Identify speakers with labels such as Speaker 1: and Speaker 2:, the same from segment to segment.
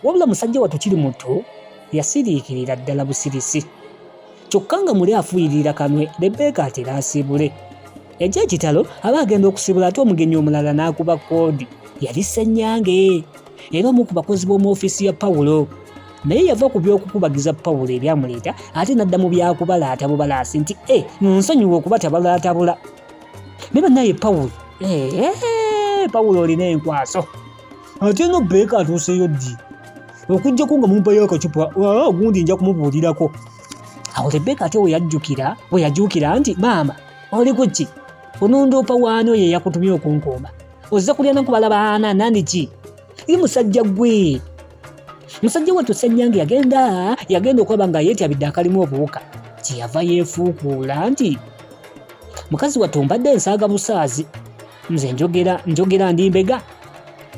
Speaker 1: Wabula musajja wattu Kirimuttu yasiriikirira ddala busirisi. Kyokka nga muli afuuyirira kanwe Rebecca atera asiibule. Eky'ekitalo aba agenda okusiibula ate omugenyi omulala n'akuba koodi. Yali Ssenyange era omu ku bakozi b'omu ofiisi ya Pawulo. Naye yava ku by'okukubagiza Pawulo ebyamuleeta ate n'adda mu byakubalaata bubalaasi nti e nsonyiwe okubatabulaatabula. Naye bannaye Pawulo, ee Pawulo olina enkwaso. Ate nga Beeka atuuseeyo ddi? Okuggyako nga mumpayo akacupa, gundi nja kumubuulirako. Awo Rebeka ate we yajjukira, we yajuukira nti maama oli ku ki? Onondoopa waani oyo eyakutumye okunkuuma? Ozze kulya na kubala baana nandi ki? Ye musajja ggwe. Musajja wattu Ssenyange yagenda yagenda okulaba nga yeetyabidde akalimu obuwuka. Kye yava yeefuukuula nti mukazi wattu mbadde nsaaga busaazi. Nze njogera njogera ndi mbega.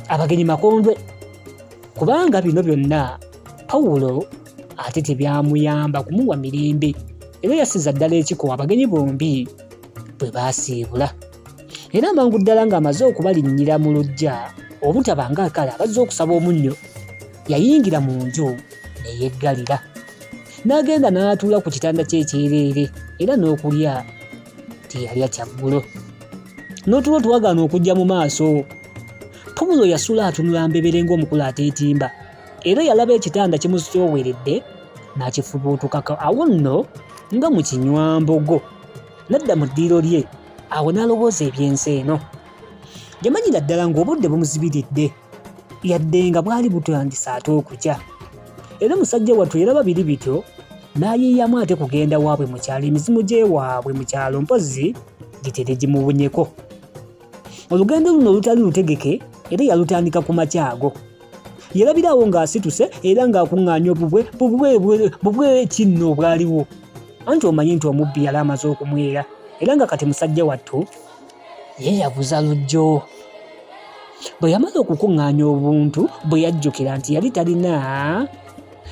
Speaker 1: Abagenyi makondwe. Kubanga bino byonna Pawulo ate tebyamuyamba kumuwa mirembe era yasiza ddala ekiko abagenyi bombi bwe baasiibula. Era amangu ddala ng'amaze okubalinnyira mu luggya obutaba nga kale abazze okusaba omunnyo, yayingira mu nju ne yeggalira. N'agenda n'atuula ku kitanda kye ekyereere era n'okulya teyalya kyaggulo. N'otulo twagaana okujja mu maaso. Pawulo yasula atunula mbebere ng'omukulu ateetimba era yalaba ekitanda kimuzitooweredde n'akifubuutukako awo nno nga mu kinywambogo n'adda mu ddiiro lye awo n'alowooza eby'ensi eno. Yamanyira ddala ng'obudde bumuzibiridde yadde nga bwali butandise ate okukya. Era musajja wattu yalaba biri bityo n'ayiiyamu ate kugenda waabwe mu kyalo emizimu gy'ewaabwe mu kyalo mpozzi gitere gimubunyeko. Olugendo luno olutali lutegeke era yalutandika ku makya ago. Yalabirawo ng'asituse era ng'akuŋŋaanya obubwe bubwe bubwe kinno obwaliwo. Anti omanyi nti omubbi yali amaze okumwera era nga kati musajja wattu ye yabuza lujjo. Bwe yamala okukuŋŋaanya obuntu bwe yajjukira nti yali talina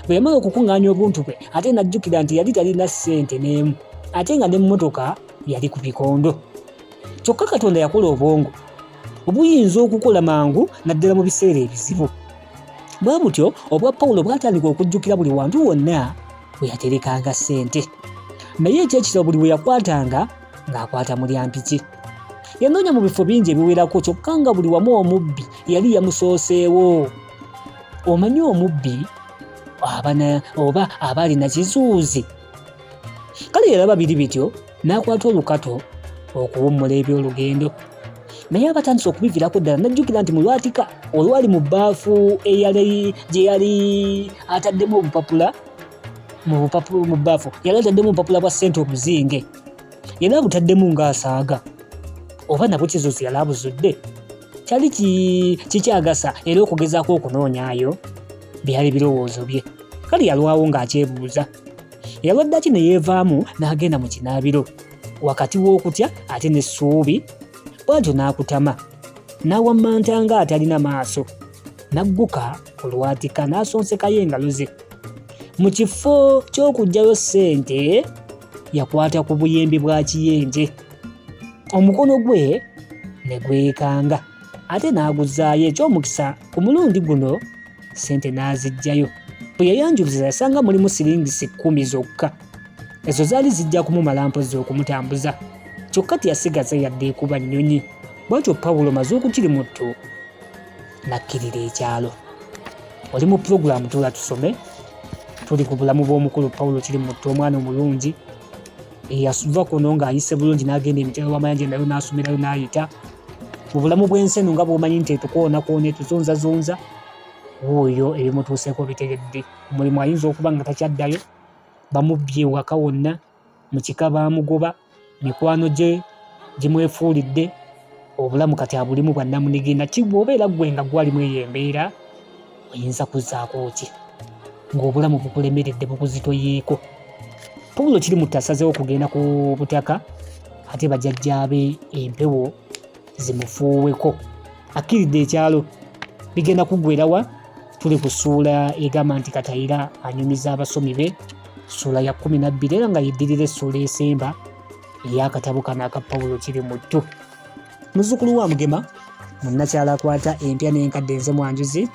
Speaker 1: bwe yamala okukuŋŋaanya obuntu bwe ate n'ajjukira nti yali talina ssente n'emu ate nga n'emmotoka yali ku bikondo. Kyokka Katonda yakola obwongo obuyinza okukola mangu naddala mu biseera ebizibu. Bwe butyo obwa Pawulo bwatandika okujjukira buli wantu wonna we yaterekanga ssente. Naye eky'ekitalo buli we yakwatanga ng'akwata mulyampiki. Yanoonya mu bifo bingi ebiwerako kyokka nga buli wamu omubbi yali yamusooseewo. Omanyi omubbi aba oba aba alina kizuuzi. Kale yalaba biri bityo n'akwata olukato okuwummula eby'olugendo. Naye aba atandise okubiviirako ddala n'ajjukira nti mu lwatika olwali mu bbaafu eyali gye yali ataddemu obupapula mu mu bbaafu yali ataddemu obupapula bwa ssente obuzinge yali abutaddemu ng'asaaga oba nabwo kizuuzi yali abuzudde kyali kikyagasa era okugezaako okunoonyaayo byali birowoozo bye kale yalwawo ng'akyebuuza Yalwaddaki ne yeevaamu n'agenda mu kinaabiro wakati w'okutya ate n'essuubi bw'atyo n'akutama n'awammanta ng'atalina maaso n'agguka olwatika n'asonsekayo engalo ze. Mu kifo ky'okuggyayo ssente yakwata ku buyembe bwa kiyenje omukono gwe ne gwekanga ate n'aguzzaayo eky'omukisa ku mulundi guno ssente n'aziggyayo. Bwe yayanjuluza yasanga mulimu siringisi kkumi zokka. Ezo zaali zijja kumumala mpozzi okumutambuza. Kyokka teyasigaza yadde ekuba nnyonyi. Bw'atyo Pawulo Mazuuku Kirimuttu n'akkirira ekyalo. Oli mu pulogulaamu Tuula Tusome. Tuli ku bulamu bw'omukulu Pawulo Kirimuttu omwana omulungi eyasuva kuno ng'ayise bulungi n'agenda emitala w'amayanja nayo n'asomerayo n'ayita mu bulamu bw'ensi eno nga bw'omanyi nti etukoonakoona etuzunzazunza wuuyo ebimutuuseeko bitegedde omulimu ayinza okuba nga takyaddayo bamubbye ewaka wonna mu kika baamugoba mikwano gye gimwefuulidde obulamu kati abulimu bwa nnamunigina ki bw'obeera ggwe nga gwalimu eyo embeera oyinza kuzzaako ki ng'obulamu bukulemeredde bukuzitoyeeko Pawulo Kirimutta asazeewo okugenda ku butaka ate bajajjaabe empewo zimufuuweko. Akkiridde ekyalo bigenda kuggwerawa tuli ku ssuula egamba nti Katayira anyumiza abasomi be ssuula ya 12 era nga yeddirira essuula esemba ey'akatabo kano aka Pawulo Kirimuttu. Muzzukulu wa Mugema munnakyalo akwata empya n'enkadde nze mwanjuzi.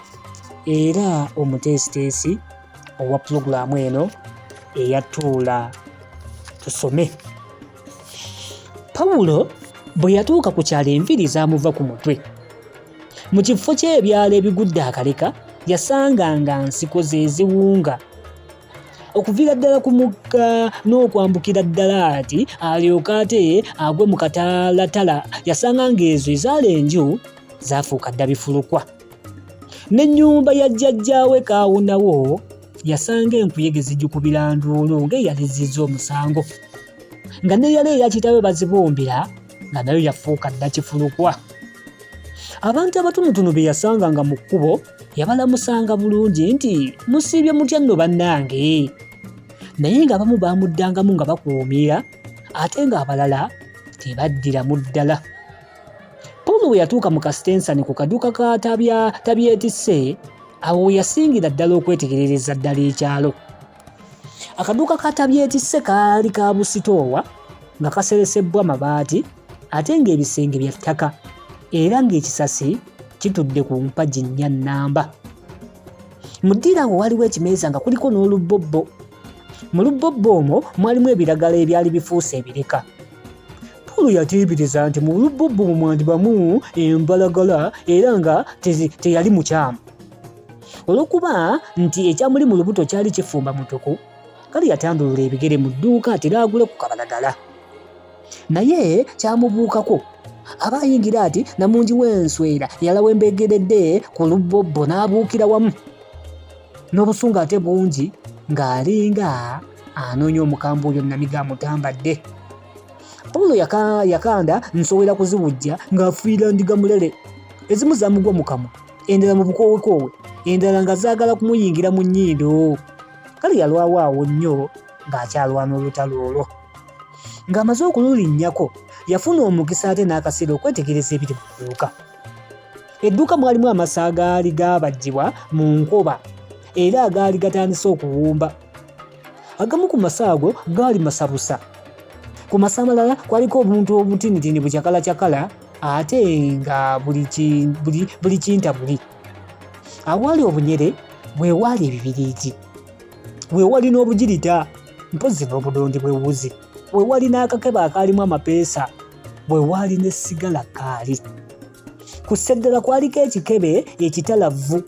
Speaker 1: era omuteesiteesi owa pulogulaamu eno eya Tuula Tusome. Pawulo bwe yatuuka ku kyalo enviiri zaamuva ku mutwe. Mu kifo ky'ebyalo ebigudde akaleka yasanga nga nsiko ze ziwunga. Okuviira ddala ku mugga n'okwambukira ddala ati alyoke ate agwe mu katalatala yasanga ng'ezo ezaala enju zaafuuka dda bifulukwa. N'ennyumba ya jjajjaawe Kaawonawo yasanga enkuyege zigikubira nduulu ng'eyali zizza omusango. Nga n'eyali eya kitaawe bazibumbira nga nayo yafuuka dda kifulukwa. Abantu abatunutunu be yasanganga mu kkubo yabalamusanga bulungi nti musiibye mutya nno bannange. Naye ng'abamu baamuddangamu nga bakuumiira ate ng'abalala tebaddiramu ddala. Pawulo bwe yatuuka mu kasitensani ku kaduuka ka Tabyetisse, awo we yasingira ddala okwetegerereza ddala ekyalo. Akaduuka ka Tabyetisse kaali ka busitoowa nga kaseresebbwa mabaati ate ng'ebisenge bya ttaka era ng'ekisasi kitudde ku mpagi nnya nnamba. Mu ddiiro awo waaliwo ekimeeza nga kuliko n'olubbobbo. Mu lubbobbo omwo mwalimu ebiragala ebyali bifuuse ebireka. Pawulo yateebereza nti mu lubbobbo mwandibamu embalagala era nga teyali mukyamu. Olw'okuba nti ekyamuli mu lubuto kyali kifumba mutuku, kale yatandulula ebigere mu dduuka atera agule ku kabalagala. Naye kyamubuukako aba ayingira ati namungi w'enswera yalawembegeredde ku lubbobbo n'abuukira wamu n'obusungu ate bungi ng'alinga anoonya omukambwe oyo Namiga amutambadde. Pawulo yakanda nsowera kuziwujja ng'afiira ndiga mulele. Ezimu zamugwa mu kamwa, endala mu bukoowekoowe, endala nga zaagala kumuyingira mu nnyindo. Kale yalwawo awo nnyo ng'akyalwana olutalo olwo. Ng'amaze okululinnyako, yafuna omukisa ate n'akaseera okwetegereza ebiri mu dduuka. Edduuka mwalimu amasa agaali gaabajjibwa mu nkoba era agaali gatandise okuwumba. Agamu ku masa ago gaali masabusa. Ku masa amalala kwaliko obuntu obutinitini bucakalacakala ate nga buli kintabuli. Awaali obunyere we waali ebibiriiti, we wali n'obugirita mpozzi n'obudondi bw'ewuzi, we wali n'akakebe akaalimu amapeesa, we waali ne sigala kaali. Ku sseddala kwaliko ekikebe ekitalavvu,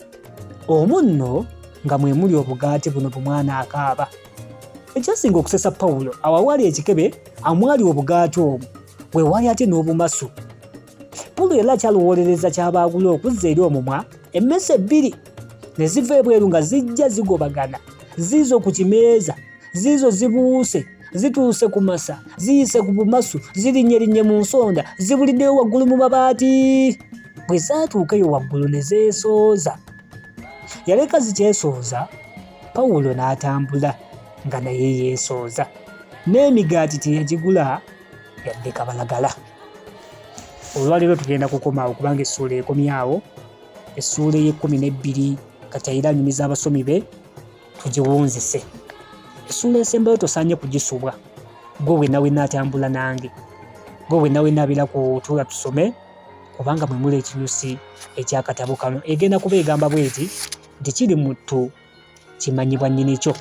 Speaker 1: omwo nno nga mwe muli obugaati buno bumwana akaaba. Ekyasinga okusesa Pawulo, awo awaali ekikebe amwali obugaati obwo, we waali ate n'obumasu. Pawulo yali akyalowoolereza ky'aba agula okuzza eri omumwa emmese ebbiri ne ziva ebweru nga zijja zigobagana, ziizo ku kimeeza, ziizo zibuuse, zituuse ku masa, ziyise ku bumasu, zirinnye mu nsonda, zibuliddeyo waggulu mu mabaati. Bwe zaatuuka eyo waggulu ne zeesooza. Yaleka zikyesooza, Pawulo n'atambula nga naye yeesooza. N'emigaati teyagigula yadde kabalagala. Olwaleero tugenda kukoma awo kubanga essuula ekomye awo. Essuula ey'ekkumi n'ebbiri kati ayira anyumiza abasomi be tugiwunzise. Essuula esembayo tosaanye kugisubwa. Gwe wenna wenna atambula nange, gwe wenna wenna abeera ku Tuula Tusome, kubanga mwe muli ekinyusi eky'akatabo kano. Egenda kuba egamba bw'eti nti kiri mu ttu kimanyibwa nnyini kyo.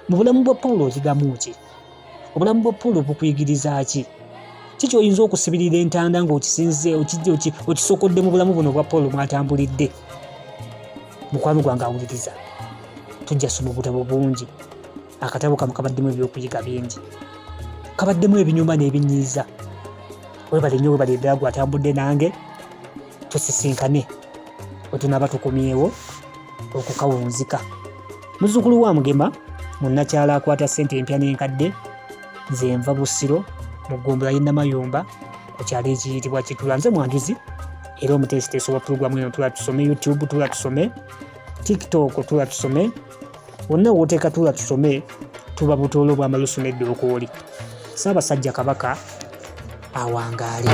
Speaker 1: Mu bulamu bwa Pawulo oyigamu ki? Obulamu bwa Pawulo bukuyigiriza ki? Ki ky'oyinza okusibirira entanda ng'okisinze okisokodde mu bulamu buno obwa Pawulo mw'atambulidde? Mukwano gwange awuliriza, tujja soma obutabo bungi. Akatabo kano kabaddemu ebyokuyiga bingi, kabaddemu ebinyuma n'ebinyiiza. Webale nnyo, webale ddala gwe atambudde nange. Tusisinkane bwe tunaaba tukomyewo okukawunzika. Muzzukulu wa Mugema munnakyalo akwata ssente empya n'enkadde. Nze nva Busiro mu ggombolola y'e Namayumba ku kyalo ekiyitibwa Kitula. Nze mwanjuzi era omuteesiteesi wa pulogulaamu eno Tuula Tusome YouTube, Tuula Tusome TikTok, Tuula Tusome wonna w'oteeka Tuula Tusome, tuba butoolo bw'amalusu n'eddookooli. Ssaabasajja Kabaka awangaale.